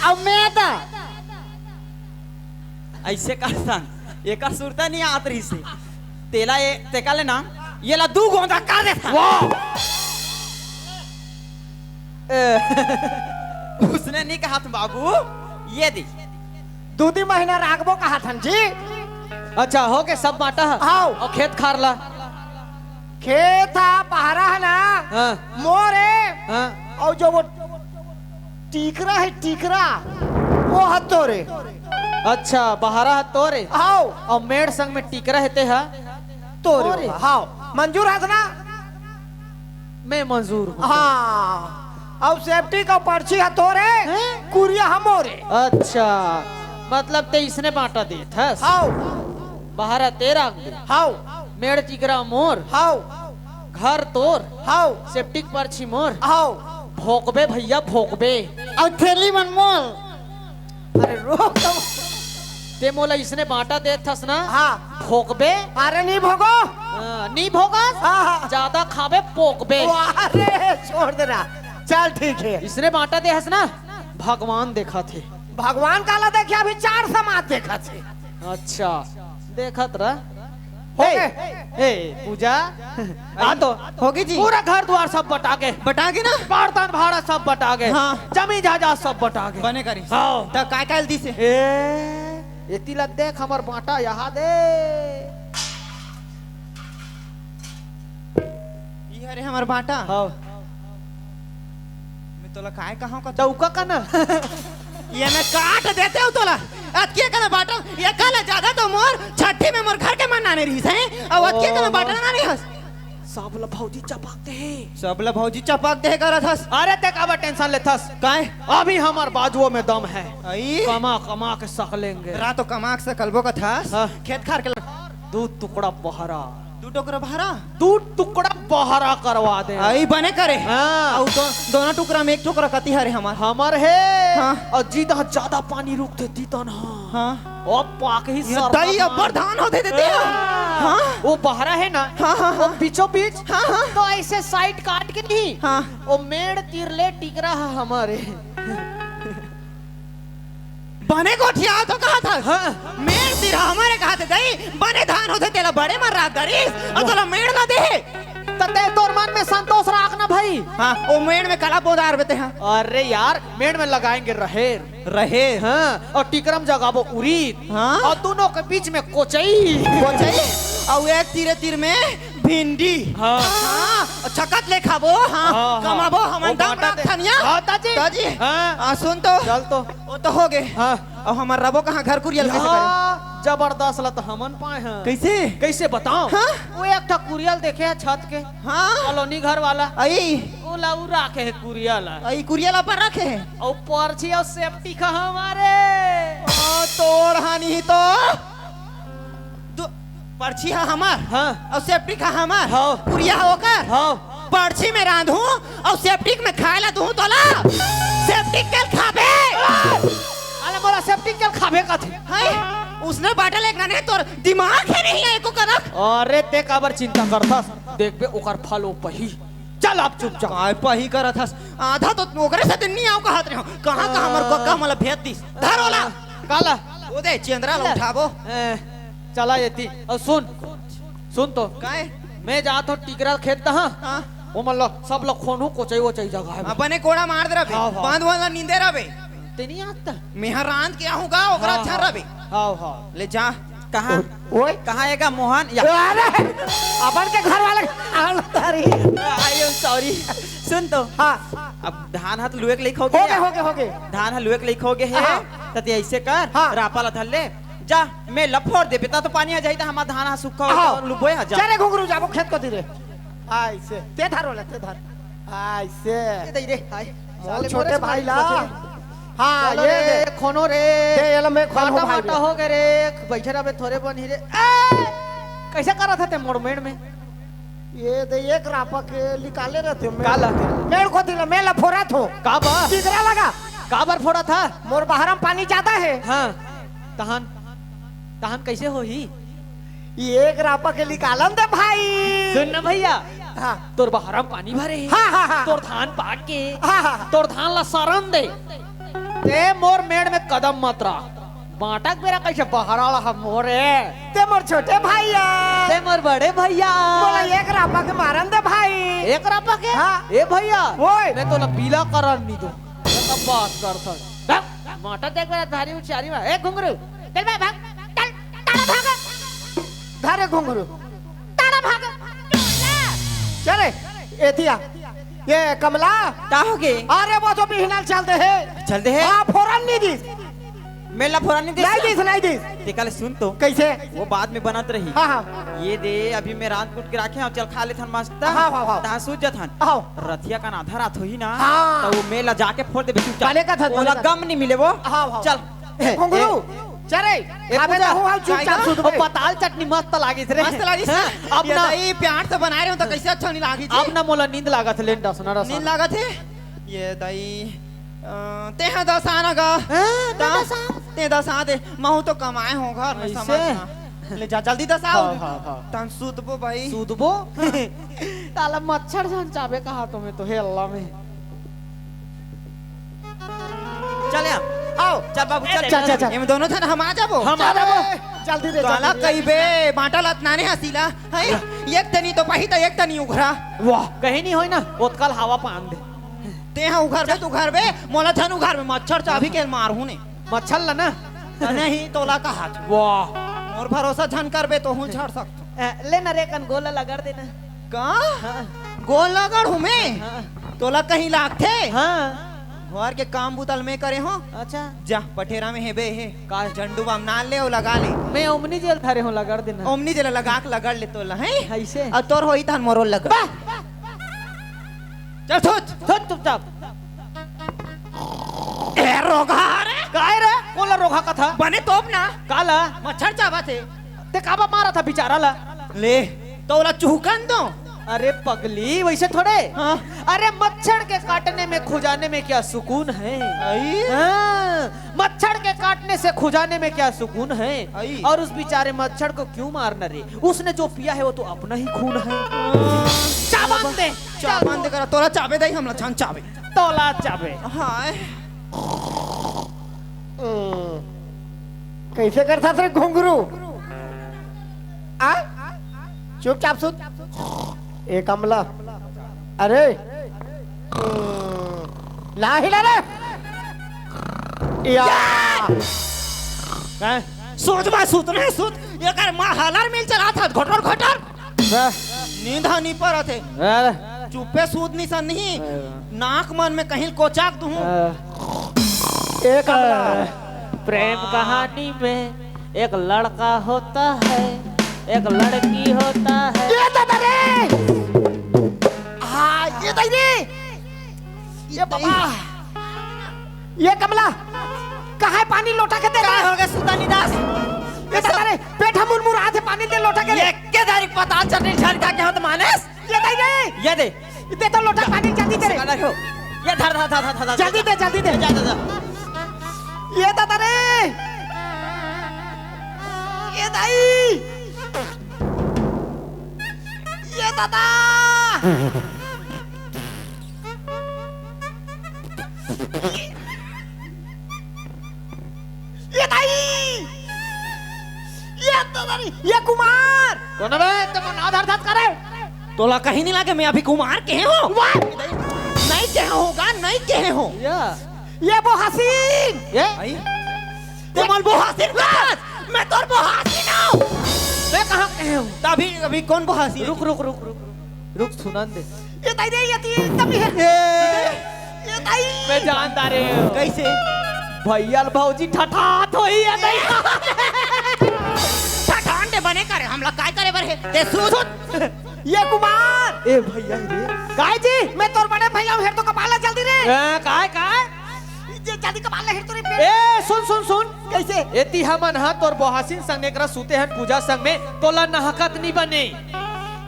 अब मैं ता। अइसे करथन, एकर सुरता नइ आत रहिस हे। तेला ए, तेकर ले ना, ये ला दू गोंदा कर देथन। वाह! ए, उसने नइ कहत बाबू, ये दे। दू तीन महीना राखबो कहत हन जी। अच्छा, हो गे सब बाँटा ह? हाव। अउ खेत खार ला? खेत हा पहरा हे ना, हाँ। मोर हे। हाँ। अउ जो वो टीकरा हे, टीकरा, वो ह तोर हे। अच्छा, बहरा ह तोर हे? हाव। अउ मेड़ संग में टीकरा हे ते ह? तोर हे। तोर हे। हाव। मंजूर हस ना? मैं मंजूर हूँ। हाँ। अउ सेप्टिक अउ पर्छी ह तोर हे, हैं? कुरिया ह मोर हे। अच्छा, मतलब ते इसने बांटा देत हस? हाव। बहरा ते राख दे। हाव। मेड़ टिकरा मोर। हाव। घर तोर। हाव। सेप्टिक पर्छी मोर। हाव। भोंकबे भइया, भोंकबे। अउ थैली मन मोर। अरे रोक तो। ते मोला इसने बांटा देत हस ना? हाँ। भोंकबे? अरे नी भोंको। हाँ, नी भोंकस? हाँ, हाँ। जादा खाबे, पोंकबे। अरे छोड़ दे ना। चल ठीक हे। इसने बांटा दे हस ना? भगवान देखत हे। भगवान काला देखे, अभी चार समाज देखत हे। अच्छा, देखत रह। हो ए, गे। ए, पूजा। हाँ तो। होगे जी। पूरा घर दुवार सब बटा गे। बटा गे ना? बर्तन भांड़ा सब बटा गे। हाँ। जमीन जायदाद सब बटा गे। बने करिस। हाँ। त काय काय ल दिस हे? ए, एती ल देख, हमर बांटा यहाँ दे। ई हरे हमर बांटा। हाँ। मैं तोला काय कहंव का चौका का ना? ये मैं काट देतेंव तोला। अतके कन बांटा, ये कल ज्यादा तो मोर छट्ठी में मोर घर के मन आने रहिस हे। अउ अतके कन ओ। बांटा ना रहिस। सब ल भौजी चपक दे हे। सब ल भौजी चपक दे हे करत हस। अरे ते काबर टेंशन लेथस? काय? अभी हमर बाजुओ में दम हे। अई? कमा कमा के सकलेंगे। रा तो कमा के सकलबो कथस। हाँ। खेत खार के ल- दू टुकड़ा बहरा। दू टुकड़ा बहरा? दू टुकड़ा बहरा करवा दे। अई बने करे। हाँ। अउ दो, दोनों टुकड़ा में एक टुकड़ा कती हरे हमर? हमर हे। हाँ। अउ जितन ज्यादा पानी रुकथे तितन ह। हाँ। ओ पाकही ये सरपा दई धान। अब्बड़ धान होथे ते। हाँ। हाँ। वो बहरा हे ना? हाँ, हाँ, वो हाँ। बीचों बीच। हाँ, हाँ। तो ऐसे साइड काट के नहीं। हाँ। वो मेड़ तीर ले टिकरा ह हमर हे। बने गोठियाव तो कहत हस। हाँ। मेड़ तीर हमर हे कहत हे दई, बने धान होथे तेला बड़े मन राख डरिस, अउ तोला मेड़ ला दे हे। त ते तोर मन में संतोष राख ना भई। हाँ, ओ मेड़ में काला बोंदा हरबे ते हा। अरे यार, मेड़ में लगाएंगे रहेर। रहेर? हाँ, अउ टिकरा म जगाबो उरीद। हाँ। अउ दूनों के बीच में कोचई। कोचई? अउ एक तीरे तीर में भिंडी। हाँ। हाँ, अउ छकत ले खाबो, हाँ, हाँ, हाँ। कमाबो, हमन ओ दम बांटा राख दे। थनिया। हाँ, ताजी। ताजी। हाँ। आ, सुन तो। चल तो। ओ तो होगे। हाँ। अउ हमर रबो कहाँ घर कुरिया ल कइसे करे? या, जबरदस्त ला तो हमन पाए हन। कइसे? कइसे बताओ? हाँ? वो एक ठा कुरिया ल देखे हे छत के। हाँ। कॉलोनी घर वाला। अई। वो ला उ राखे हे कुरिया ला। अई कुरिया ला पर राखे हे। अउ पर्छी अउ सेप्टिक ह हमर हे। ओ, तोर हानि ही तो। दु-, पर्छी ह हमर। हाँ। अउ सेप्टिक ह हमर। हाँ। कुरिया ह ओकर। हाँ। पर्छी में रांधहूं अउ सेप्टिक में खाए ला दूहूं तोला। सेप्टिक के ल खाबे। अरे मोला सेप्टिक के ल खाबे कथे। हाय, उसने बाटल एक नने तोर दिमाग हे नहीं हे एको कनक। अरे ते काबर चिंता करथस? देखबे ओकर फल ओ पही। चल अब चुपचाप। काय पही करत हस? आधा तो ओकरे साथे नी आंव कहत रहेंव। कहाँ कहाँ हमर कका मोला भेज दिस। धर ओला। काला? ओ दे चेंदरा ला उठाबो। ए, चला एती। अउ सुन, सुन तो। काय? मैं जात हंव टिकरा खेत तहाँ। हाँ। ओमन ल सब ल खोनहूं कोचई वोचई जगाए बर। अपने कोड़ा मार दे रबे। हाँ, हाँ। बांध वांध ला नींदे रबे। ते नी आता? मेंहा रांध के आहूं गा, ओकरा हाँ, अच्छा हाँ। रबे। हाँ, हाँ। ले जा। कहाँ? ओए। कहाँ हे गा मोहन? या। अरे, अपन के घर वाले के हाल तारी। I am sorry। सुन तो। हाँ। अब धान ह त लुए के लइक होगे होगे, या? होगे, होगे। धान ह लुए के लइक होगे हे। हाँ। त ते अइसे कर, हाँ। रापा ला धर ले। जा, मेड़ ल फोर देबे, त तो पानी आ जाही, त हमर धान ह सूखा हो हाँ। जाही, लुबोए ह जा। चल रे घुंगरू, जाबो खेत कोती रे। अइसे, ते धर ओला, ते धर। अइसे। ए दई रे, हाय। मोर साले छोटे मोरे भाई ला। हाँ, चलो ये रे, दे। खोनो रे। दे, ये ला मैं खोनहूं बाटा भाई बाटा रे। हो गे रे, बइठे रबे थोरे बन ही रे। ए! कइसे करत हस ते मोर मेड़ में? ये दे, एक रापा के निकाले रहितेंव मैं। काला? मेड़ कोती ला, मैं ला फोरत हंव। काबर? टिकरा लगा। काबर फोरत हस? मोर बहरा म पानी जादा हे। हाँ, तहन, तहन कइसे होही? ये एक रापा के निकालन दे भाई। सुन ना भइया, हाँ। तोर बहरा म पानी भरे हे, हाँ, हाँ, हाँ। तोर धान पाक गे, हाँ, हाँ, हाँ। तोर धान ला सरन दे, ते मोर मेड़ में कदम मत राख। बांटा के बेरा कइसे बहरा ला हमर हे। ते मोर छोटे भइया। ते मोर बड़े भइया। मोला एक रापा के मारन दे भाई। एक रापा के? हाँ। ए भइया, ओए। मैं तोला पीला करन नी दूं। मैं तब बात करथन। भाग, बांटा देख बेरा भारी उचारी में। ए घुंगरू, चल बे, भाग, चल, ताड़ा भाग। धर रे घुंगरू। ताड़ा भाग। चल रे, एती आ। ये कमला। का होगे? अरे वो तो बिहना ल चल दे हे। चल दे हे? हाँ, फोरन नी दिस। मेला फोरा नहीं दिस। नहीं दिस, नहीं दिस। तेकर ले सुन तो। कइसे? वो बाद में बनत रही। हाँ, हाँ। ये दे, अभी मैं रांध कूट के राखे हंव, चल खा लेथन मस्त। हाँ, हाँ, हाँ। तहाँ सूत जथन। हाँ। रतिहा कन आधा रात होही ना, हाँ। त वो मेला जाके फोर देबे चुपचाप। काले का था, ओला काले का गम नहीं मिले वो। हाँ, हाँ। चल। ए, घुंघरू, ए, चल रे, ए, खाबे पूजा, त हूँ, हूँ, चुपचाप खाएगा? सूत ओ, बे। पताल चटनी मस्त लागिस रे। मस्त लागिस? हाँ, अब ये ना दाई प्यार से बनाए रहे हो त कइसे अच्छा नहीं लागिस जी? अब ना मोला नींद लागत हे, ले डसना, डसना। नींद लागत हे? ये दाई, अ, तेहा दसा ना गा। हाँ, मैं ता, दसा। ते दसा दे, महू तो कमाए हो घर में, अइसे? समझ ना। ले जा, जल्दी दसा। हाँ, हाँ, हाँ। तन सूतबो भाई। सूतबो? ताला मच्छर झन चाबे कहा तो मैं तो, हे अल्लाह में। चल या। आओ। चल बाबू, चल। चल, चल, चल। एमे दोनों झन हम आ जाबो। हम आ जाबो। जल्दी दे, काला जल्दी दे। कहिबे, बांटा लत नाने हसीला, हैं? एक तनी तो पही त एक तनी उघरा। वाह, कहीं नहीं होय ना, ओतकल हवा पान दे। तेहा उघरबे त उघरबे, मोला झन उघरबे, मच्छर चाबी के मारहूँ ने। मच्छर ला ना? नहीं, तोला कहा। वाह। मोर भरोसा झन करबे, तो हूँ झड़ सकथो। ए, ले ना रे, कन गोला लगड़ देना। का? हाँ। गोल लगड़ हूँ मैं? हाँ। तोला कहीं लागथे? हाँ। घर के काम बुता ल मैं करे हूँ। अच्छा। जा, पठेरा में हेबे हे। का? झंडू बाम नान ले अउ लगा ले। मैं ओमनी जेल धरे हूँ, लगड़ देना। ओमनी जेल लगा के लगड़ ले तोला, हैं? अइसे? अउ तोर होई तहन मोरो लगड़। बा! चल, सोच। सोच चुपचाप। ए, रोगहा रे। काय रे? कोन ला रोगहा कथा? बने तोप ना। काला? मच्छर चाबत हे। ते काबा मारत हा बिचारा ला? ले, त ओला चुहकन दो। अरे पगली, वइसे थोड़े। हाँ। अरे मच्छर के काटने में खुजाने में क्या सुकून है? आई। हाँ, मच्छर के काटने से खुजाने में क्या सुकून है? आई। और उस बेचारे मच्छर को क्यों मारना रे? उसने जो पिया है वो तो अपना ही खून है। चाबन दे। चाबन दे करा, तोला चाबे दई, हमला झन चाबे। तोला चाबे। हाय। हम्म। कइसे करथस रे घुंघरू? आ? चुपचाप सुत। ए कमला। अरे। हम्म। ला हिला रे। या। काय? सोच बा, सुत ना सुत। एकर माँ हालर मिल चलात हस, घोटर घोटर। वाह। नींद ह नी परत हे। वाह। चुप्पे सूत निसन नहीं। वाह। नाक मन में कहीं कोचाक दूहूं। वाह। एक प्रेम कहानी में एक लड़का होता है, एक लड़की होता है। ये दादा रे! हाँ, ये दाई रे! ये बाबा! ये कमला, कहाँ है पानी लोटा के दे का दे? हो गया सुल्तानी दास? ये दादा रे, पेट ह मुरमुरात हे, पानी दे लोटा के रे। ये के दारी पता चटनी झन का के हाथ मानेस? ये दाई रे। ये दे। दे तो लोटा पानी जल्दी दे रे। सुल्तानी हो। ये धर, धर, धर, धर, धर, धर। जल्दी दे, जल्दी दे। जा, जा, जा। ये दादा रे। ये दाई। ये दादा। ये दाई! ये तो दाई, ये कुमार! कोन बे? तुम ना धर धर करे। तोला कहीं नहीं लागे, मैं अभी कुमार कहे हो? वाह! नहीं कहे होगा, नहीं कहे हो। या। ये वो हसीन! ये? आई? ये मन वो हसीन बस! मैं तोर वो हसीन हूँ! मैं कहाँ कहे हूँ? अभी, अभी कौन वो हसीन? रुक, रुक, रुक, रुक, रुक, रुक, सुनन दे। ये दाई रे, ये ती एकदम ही है। ये, ये दाई। मैं जानता रे। कैसे? भैया ल भौजी ठठात होई है दाई। ठठान दे बने करे, हमला काय करे बर हे? ते सुन। ये कुमार। ए भैया रे। काय जी? मैं तोर बड़े भैया हूँ, हेर तो कपाल ला जल्दी रे। ए, काय, काय? ये जल्दी कपाल ला हेर तो रे। ए, सुन, सुन, सुन। कैसे? एती हमन ह तोर बोहासिन संग एकरा सुते हन पूजा संग में, तोला नहकत नी बने।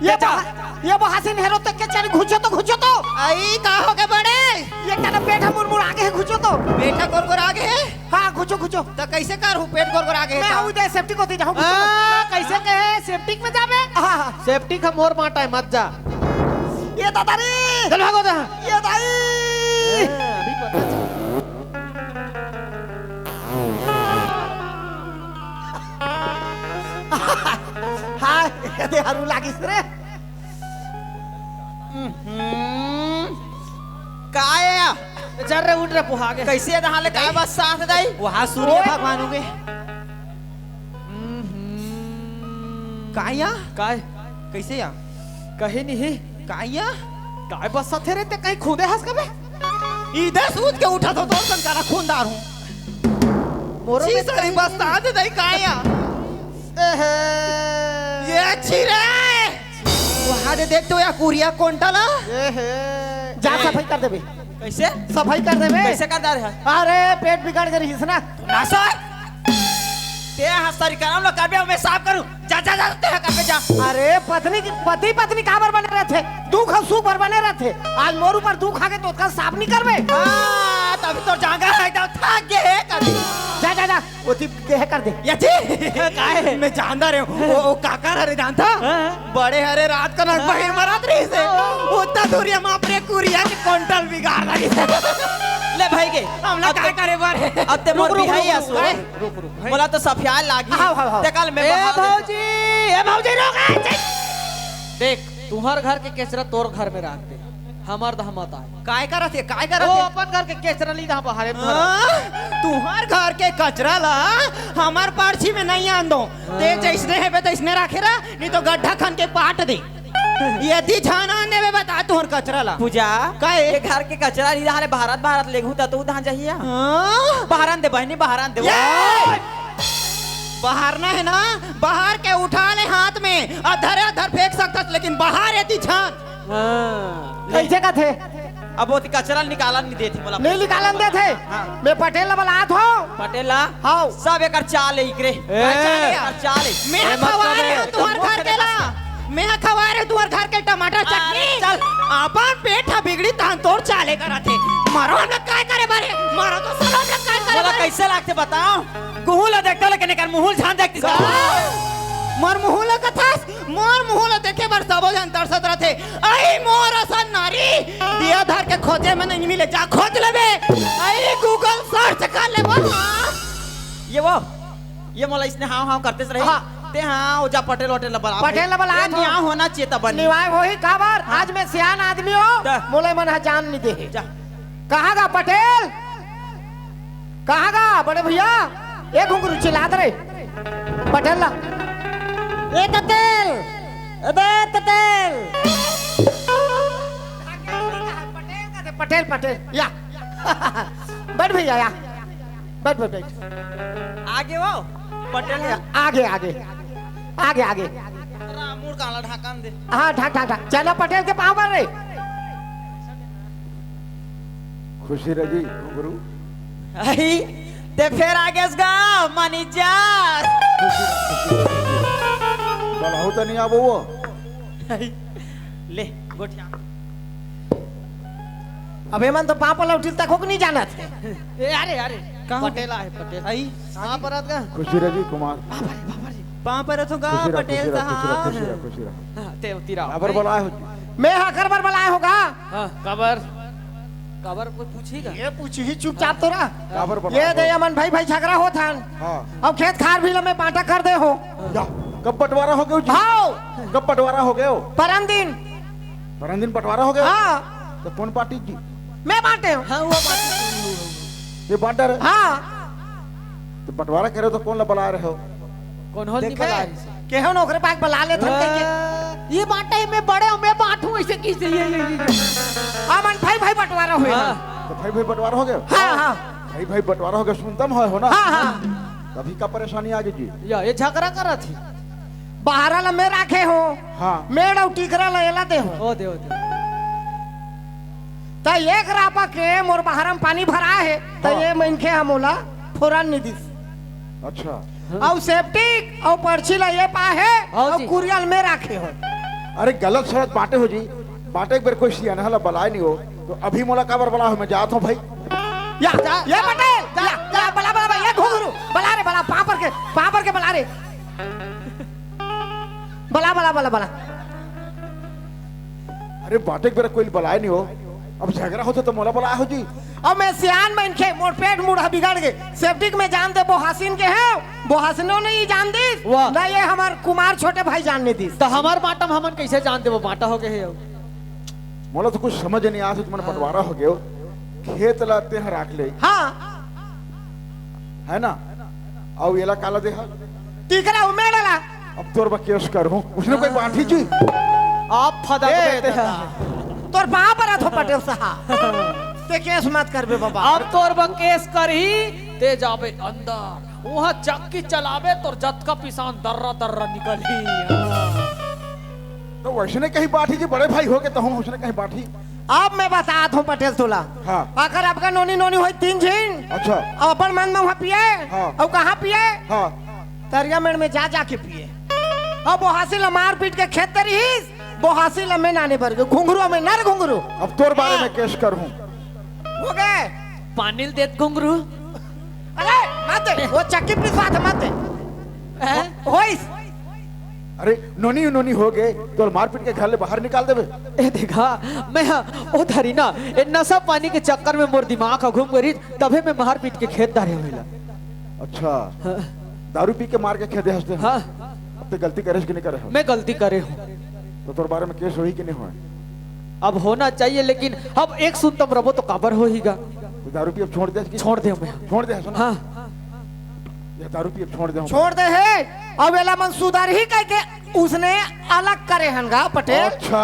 ये जा। बहा-, ये बोहासिन हेरो तक के चल घुचो तो, घुचो तो। आई, का हो गए बड़े? ये तेरा पेट ह मुरमुर आगे है, घुचो तो। पेट ह गोर गोर आगे है? हाँ, घुचो, घुचो। तो कैसे कर हूँ, पेट गोर गोर आगे है मैं तो? आऊँ दे, सेप्टिक होती जाऊँ, घुचो। हाँ, कैसे कहे, सेप्टिक में जाबे? हाँ, हाँ। सेप्टिक हम और बांटा है, मत जा। ये दादा रे। चल भागो जा। ये दाई। हाँ, अभी पता चला। हाय, ये दे हरू लागिस रे। हम्म। काय? चल रे, उठ रे, पोहा के। कैसे दहाले काय बस साथ दाई? वहाँ सूर्य ओए। भगवान होंगे। हम्म। काय या? काय? कैसे या? कहीं नहीं। काय या? काय बस साथे रे, ते कहीं खुदे हंस कबे? इधर सूत के उठा तो तोर संग काला खूनदार हूँ। मोरो छी में सारी कहीं बस्ता दे दई काया। एहे। ये छी रे। वहाँ दे देख तो या कुरिया कोंटा ला। एहे। जा ए। सफाई कर देबे। कैसे? सफाई कर देबे। कैसे कर दे रहे? अरे पेट बिगड़ गई रहिस ना। ना सर। ते हस्तारी कराम लो करबे, मैं साफ करूं। जा, जा, जा, ते करबे जा। अरे पत्नी की, पति पत्नी काबर बने रहथे? दुख अउ सुख बर बने रहथे। आज मोर ऊपर दुख आगे तो ओतका साफ नहीं करबे। हाँ, तभी तो जांगर है, एकदम थक गए है कभी। जा, जा, जा, ओती के है कर दे। या जी? काहे? मैं जानता रहे हूँ, वो, वो काकर हरे जानता? हाँ। बड़े हरे रात को ना हाँ। बहिर मरात रही से। हाँ। उतना दूरिया माँ अपने कुरिया के कोंटल बिगाड़ लगी से। ले भाई के। हम लोग अब काय ते, करे बारे? अब ते मोर रुक, रुक, बिहाई रुक, आसो। रुक, रुक, रुक। मोला तो सफियाल लागी। हाव, हाव, हाव। ते कल मैं ए बहा देता। भौजी, ए भौजी, रुक, ए, चल। देख, तुहर घर के केचरा तोर घर में राख दे, हमर दहमत आए। काय करत हे, काय करत वो हे? अपन घर के केचरा ली दहा बहारे में धरा। हाँ? तुहर घर के कचरा ला हमर पारछी में नहीं आन दो। ते हाँ। जैसने हेबे तैसने राखे रह, नहीं तो गड्ढा खन के पाट दे। यदि झन आन देबे बता तुहर कचरा ला। पूजा, का ए? ये घर के कचरा ली दहा ले बहारत बहारत लेगहूं त तू दहा जहिया। हाँ? बहारन दे बहिनी, बहारन दे। ये! बहारना है ना, बहार के उठा ले हाथ में, अधर अधर फेंक सकथस, लेकिन बहार यदि झन। हाँ। कैसे कथे? अब वो कचरा निकालन नहीं देथे मोला। नहीं निकालन देथे। हाँ। मैं पटेल ला बलात हो। पटेल ला? हाव। सब एकर चाल है इकरे। ए। चाल है। एकर चाल है। मैं ए, मत खवाए करे। रहे तुहर घर के ला। मैं खवाए रहे तुहर घर के टमाटर अरे, चटनी। चल। अपन पेट ह बिगड़ी तहन तोर चाले करत हे। मारो हम लोग काय करे बारे? मारो तो सब हम लोग काय करे बोला बारे? कैसे लागथे बताओ? गुहू ला देखता लेकिन एकर मुहूल झान देखती। मोर मुहूल ला कथस, मोर मुहूल ला देखे बर सबो झन तरसत रथे। अई मोर असन नारी, दिया धर के खोजे में नहीं मिले, जा खोज लेबे। अई Google search कर लेबो। ये वो, ये मोला इसने हाव हाव करते रही। हाँ। ते हाँ, ओ जा पटेल वटेल ला बला। पटेल ला बला, ये हाँ। न्याय होना चाहिए तब बनी। निवाय होही काबर? हाँ। आज मैं सियान आदमी हो, द- मोला मन ह जान नहीं दे हे। जा। कहाँ गा पटेल? कहाँ गा बड़े भैया? ए घुंघरू चिल्लात रे। पटेल ला। ए ततेल। अबे ततेल। पटेल, पटेल, या। बैठ भैया, या। बैठ, बैठ, बैठ। आगे वो, पटेल या। आगे, आगे। आगे, आगे। रामुड़ काला ढाकन दे। हाँ, ढाक, ढाक, ढाक। चला पटेल के पाँव पर रे। खुशी रही, गुरु। अही, ते फेर आगेस गा, मैनेजर। बलाहू त नहीं आबो वो। अही, ले, गोठिया। अबे मन तो पापा लौटिल तक हो के नहीं जानत हे। ए, अरे, अरे, कहाँ? पटेल आहे, पटेल। अही, पाँव परत गा। खुशी रही, कुमार। बाबा रे, बाबा रे। पाँव परत हो गा, खुशी रह, पटेल खुशी रह, खुशी रह, साहब। खुशी रह, खुशी रह। हाँ, ते उतिरा। काबर बलाए हो? मैं हा कर बर बलाए हो गा। हाँ, काबर? काबर कोई पूछेगा? ये पूछी ही चुपचाप तो रह। काबर बलाए ये हो? दे अमन भाई भाई झगड़ा होत हन। हाँ। अब खेत खार भी ल मैं बांटा कर दे हो। या, कब बंटवारा हो गयो जी? हाँ। कब बंटवारा हो गयो? परम दिन। परम दिन बंटवारा हो गयो? हाँ। तो कौन पार्टी जी? मैं बांटे हूँ। हाँ, वो बांटे हूँ। ये बांटा रहे? हाँ। तो बंटवारा करे तो कौन ला बलाए रहे हो? कौन होल नहीं देखे? बलाए रहे? केहू न ओकरे पास बला लेथन कहिके। हाँ, ये बांटा है, मैं बड़े हूँ, मैं बांटू ऐसे किसे? ये, ये, ये, ये। हमन भाई भाई बंटवारा हुए हाँ। हैं। तो भाई भाई बंटवारा हो गए? हाँ, हाँ। भाई भाई बंटवारा हो गए, सुनतम हो, हो ना? हाँ, हाँ। तभी का परेशानी आ गई जी? या, ये झगड़ा करत ही। बहारा ला मैं राखे हो। हाँ। मेड़ अउ टीकरा ला एला दे हो। ओ दे, ओ दे। त एक रापा के मोर बहारा म पानी भरा हे, त हाँ। ये मनखे ह मोला फोरन नी दिस। अच्छा। अउ सेप्टिक अउ पर्ची ला ये पाहे हाँ अउ जी। कुरिया ल में राखे हो। अरे गलत सलत बांटे हो जी, बांटे एक बेर कोई सियानहा ला बलाए नहीं हो, तो अभी मोला काबर बला हो, मैं जात हूँ भाई। या, जा, ये जा, पटेल, जा, या, जा। या, बला, बला, बला, ये घुंघरू, बला रे, बला, पापर के, पापर के बला रे। बला, बला, बला, बला। अरे बांटे के बेरा कोई बलाए नहीं हो, अब झगड़ा होथे तो मोला बलाए हो जी। अब मैं सियान मनखे, मोर पेट मुड़ा बिगड़ गे, सेप्टिक में जान दे बोहासिन के हे, बोहासिनो नहीं जान दिस, वाह। ना ये हमर कुमार छोटे भाई जान नहीं दिस। तो हमर बांटा म हमन कैसे जान देबो, बांटा हो गए हे अब। मोला तो कुछ समझ नहीं आत हे, तुमन हाँ। बंटवारा हो गए हो, खेत ला तेह राख ले। हाँ। है ना? अउ एला काला देहा? टीकरा उमेड़ला। अब तोर बर केस करहूं। उसने कोई बांठी जी? आप फदक ए, दे देता। तोर बाप रहा तो पटेल साहब। ते केस मत करबे बाबा। अब तोर बर केस करही, ते जाबे अंदर, उहाँ चक्की चलाबे, तोर जतका पिसान दर्रा दर्रा निकलही। त वइसने कहीं बांटही जी, बड़े भाई होके तहूँ वइसने कहीं बांटही। अब मैं बतात हूँ पटेल तोला। हाँ। अगर आपका नोनी नोनी होई तीन झिन, अच्छा। अउ अपन मन में उहाँ पिए, हाँ। अउ कहाँ पिए? हाँ। तरिया मेड़ में जा जाके पिए। अब बोहासी ला मार पीट के खेदे रहिस, बोहासी ला मैं नाने बर गेंव, घुंघरू में नर घुंघरू। अब तोर बारे में केस करहूँ। हो गे। पानी ल देत घुंघरू। अरे, मत दे, वो चक्की पिसवाथे, मत दे। हैं? होइस। अरे, नोनी, नोनी हो गे, तोला मार पीट के घर ले बाहर निकाल देबे। ए देखा, मैं ह, ओ धरी ना, ए नशा पानी के चक्कर में मोर दिमाग ह घूम गे रहिस, तभे मैं मार पीट के खेद डारे हंव एला। अच्छा। हाँ। दारू पी के मार के खेदे हस ते। हाँ। अब ते गलती करे हस कि नहीं करे हस? मैं गलती करे हंव। त तोर बारे में केस होही कि नहीं होय? अब होना चाहिए, लेकिन अब एक सुनतम रबो तो काबर होही गा? त दारू पी अब छोड़ दे हस कि? छोड़ दे हंव मैं। छोड़ दे हस ना? हाँ। ये दारू पी अब छोड़ दे हंव। छोड़ दे हे, अब एला मन सुधरही कहिके उसने अलग करे हन गा पटेल। अच्छा,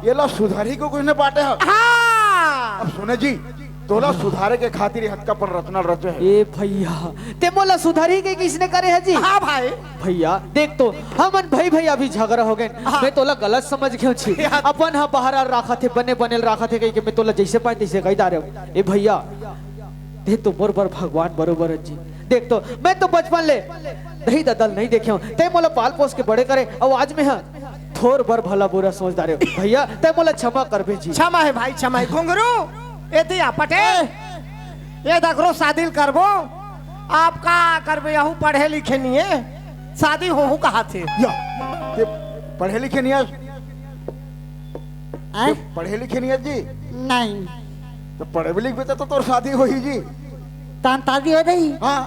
एला सुधरही कहिके उसने बांटे हे। हाँ। अब सुने जी, तोला सुधारे के खातिर ये हतका पन रचना रचे हे। ए भइया, ते मोला सुधरही कहिके इसने करे हे जी? हाँ भाई। भइया, देख तो, हमन भई भई अभी झगरा हो गेन। हाँ। मैं तोला गलत समझ गेंव छी। यार। अपन ह बाहर राखत हे, बने बने ल राखत हे कहिके मैं तोला जइसे पाएंव तइसे कहि डारेंव। ए भइया, ते तो मोर बर भगवान बरोबर हे जी। देख तो, मैं तो बचपन ले दई ददा ल नहीं देखे हंव। ते मोला पाल पोस के बड़े करे, अउ आज मैं ह तोर बर भला बुरा सोच डारेंव। भइया, ते मोला क्षमा करबे जी। क्षमा हे भाई, क्षमा हे। घुंघरू, एती आ पटेल। ए। ए दकरो शादी ल करबो। आप का करबे, यहू पढ़े लिखे नइ हे। शादी होहू कहाथे। या, ते पढ़े लिखे नइ हे। आय? ते पढ़े लिखे नइ हे जी। नहीं। त पढ़बे लिखबे त, त तोर शादी होही जी। तहां शादी हो जाही। हाँ,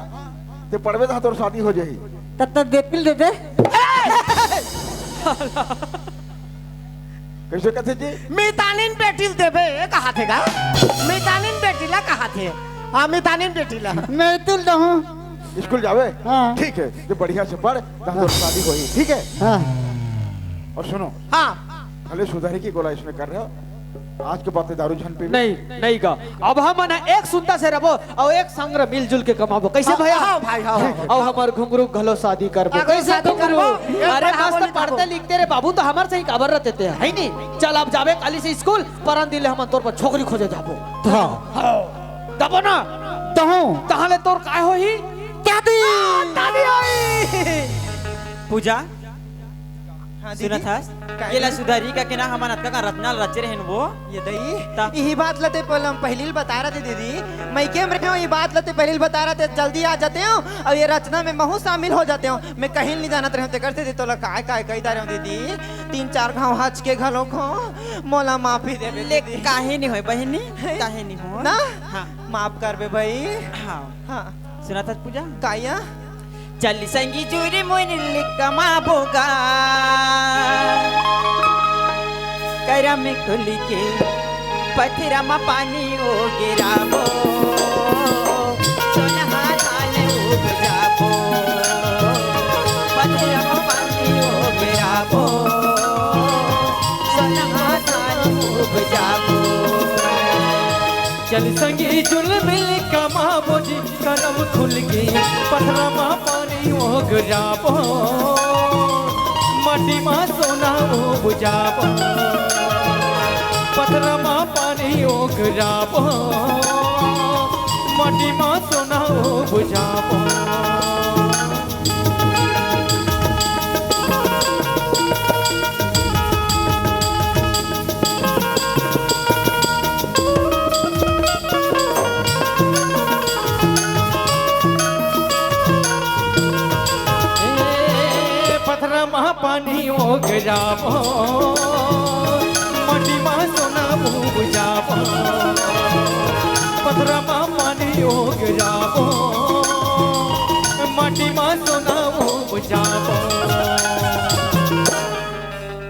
ते पढ़बे त तोर शादी हो जाही। त, त बेटी ल दे दे। कइसे कथे जी? मितानिन बेटी ल देबे, ए कहाथे गा? मितानिन बेटी ला कहाथे। हाँ, मितानिन बेटी ला। मैं तो दहूं। स्कूल जाबे? हाँ। ठीक हे, त बढ़िया से पढ़, तहां तोर शादी होही, ठीक हे? हाँ। अउ सुनो। हाँ। भले सुधरही कहिके गोला इसने कर रहे हो, आज के बाद ते दारू झन पीबे। नहीं, नहीं गा। अब हमन ह एक सुनता से रबो अउ एक संग मिलजुल के कमाबो। कइसे हाँ, भइया? हाँ भाई, हाँ, हाँ। अउ हमर घुंघरू घलो शादी करबो। अउ कइसे शादी घुंघरू? करबो? ए, अरे पढ़ाबो मस्त लिखाबो। पढ़ते लिखते रे बाबू, त हमर सही काबर रहिथे ते, हे नी? चल अब जाबे काली से स्कूल, परन दिन ले हमन तोर बर छोकरी खोजे जाबो। हाँ। हाँ। जाबो ना? तहूं। तहां ले तोर काय होही? दादी। दादी होही। पूजा, हाँ, सुनत दीदी। हस? का एला दीदी? सुधरही कहिके ना हमन अतका कन रचना ल रचे रहेन वो। ए दई, त? इही बात ल ते पहले, पहिली ल बता रहिते दीदी। मइके में रहेंव, ए बात ल ते पहिली ल बता रहिते, जल्दी आ जातेंव, अउ ए रचना में महूं शामिल हो जातेंव। मैं कहीं ल नइ जानत रहेंव, तेकर सेती तोला काय काय कहि डारेंव दीदी। तीन चार घांव हंच के घलो खो, मोला माफी देबे ले दीदी। काहे नइ होय बहिनी, काहे नइ होय। ना? हाँ। माफ करबे भई। हाँ। हाँ। सुनत हस पूजा? काय? चल संगी जुरी मुरी ले कमाबो गा, करम खुल के पथरा म पानी ओ गिराबो, सोनहा धान उपजाबो, पथरा म पानी ओ गिराबो, सोनहा धान उपजाबो। चल संगी जुल मिल कमाबो जी, करम खुल के पथरा म पानी ओगराबो, माटी म सोना उपजाबो। पथरा म पानी ओगराबो, माटी म सोना उपजाबो। ए, पथरा म पानी ओगराबो, माटी म सोना उपजाबो। पथरा म पानी ओगराबो, माटी म सोना उपजाबो।